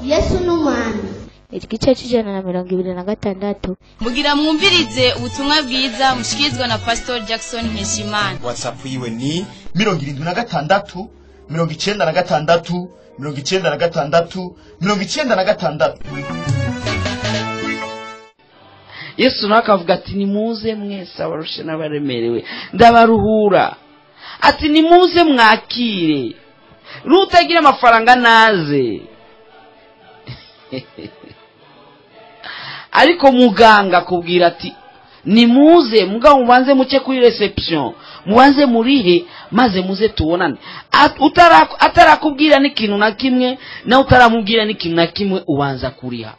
Yesu n'umwami. Igice c'126. Mugira mwumvirize ubutumwa bwiza mushikirizwa na Pastor Jackson Nkeshimana. WhatsApp yiwe ni 76 96 96 96. Yesu nawe akavuga ati nimuze mwese abarushe n'abaremerewe ndabaruhura. Ati nimuze mwakire, n'utagira amafaranga naze. Ariko muganga akubwira ati nimuze mugabo mubanze muce kuri reception, mubanze murihe maze muze tubonane. Atarakubwira n'ikintu na kimwe, nawe utaramubwira n'ikintu na kimwe, ubanza kuriha.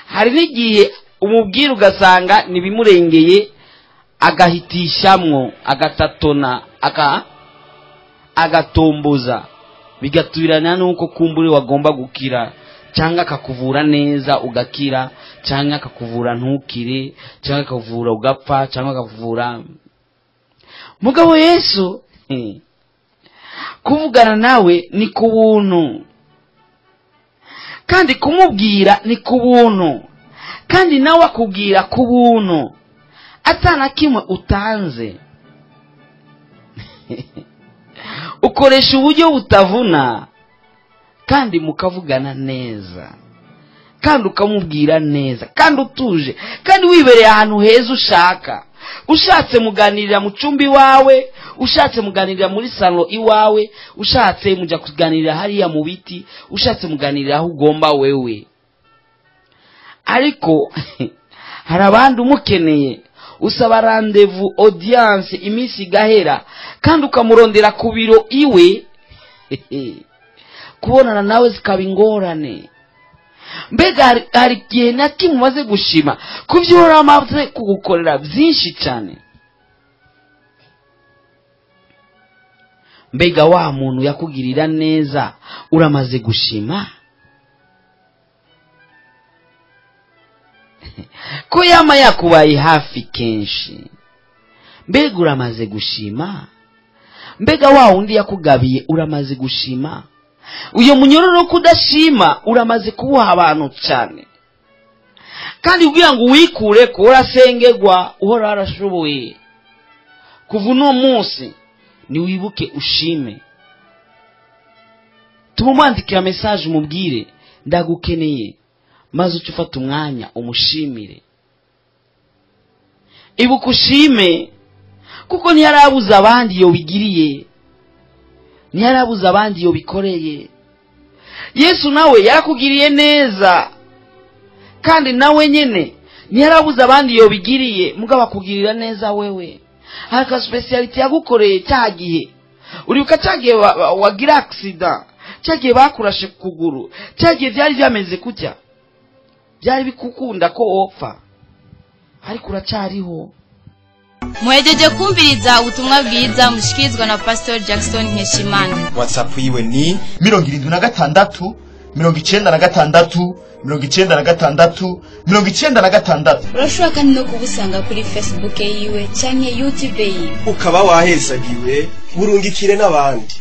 Hari n'igihe umubwira ugasanga ntibimurengeye, agahitishamwo, agatatona, agatomboza, bigatubirana nuko kumbure wagomba gukira, cyangwa akakuvura neza ugakira, cyangwa akakuvura ntukire, cyangwa akakuvura ugapfa, cyangwa akakuvura. Mugabo Yesu kuvugana nawe ni ku buntu, kandi kumubwira ni ku buntu, kandi nawe akubwira ku buntu, atana kimwe utanze. Ukoresha uburyo butavuna, kandi mukavugana neza, kandi ukamubwira neza, kandi utuje, kandi wibereye ahantu heza ushaka. Ushatse muganirira mu cumbi wawe, ushatse muganirira muri salo iwawe, ushatse muja kuganirira hariya mu biti, ushatse muganirira aho ugomba wewe. Ariko hari abandi umukeneye, usaba rendez-vous, audience, iminsi igahera, kandi ukamurondera ku biro iwe, kubonana nawe zikaba ingorane. Mbega hari igihe na kimwe umaze gushima ku byo uhora amaze kugukorera byinshi cyane? Mbega wa muntu yakugirira neza uramaze gushima? Ko yama yakubaye hafi kenshi, mbega uramaze gushima? Mbega wa wundi yakugabiye uramaze gushima? Uyo munyororo kudashima uramaze kubuha abantu cyane, kandi kugira ngo wikure ko urasengegwa uhora warashoboye. Kuva uno munsi niwibuke ushime. Tumumwandikira message umubwire ndagukeneye, maze uce ufata umwanya umushimire. Ibuka ushime, kuko ntiyarabuze abandi iyo bigiriye, ntiyarabuze abandi iyo bikoreye. Yesu nawe yarakugiriye neza, kandi nawe nyene ntiyarabuze abandi iyo bigiriye, mugabo akugirira neza wewe. Hari ka speciality yagukoreye cya gihe uribuka, cya gihe wagira accident, cya gihe bakurashe ku kuguru, cya gihe byari byameze kutya, byari bikukunda ko wopfa, ariko uracyariho. Muhejeje kumviriza ubutumwa bwiza mushikirizwa na Pastor Jackson Nkeshimana. WhatsApp yiwe ni 76 96 96 96. Urashobora kandi no kubusanga kuri Facebook yiwe canke YouTube yiwe. Ukaba wahezagiwe, burungikire n'abandi.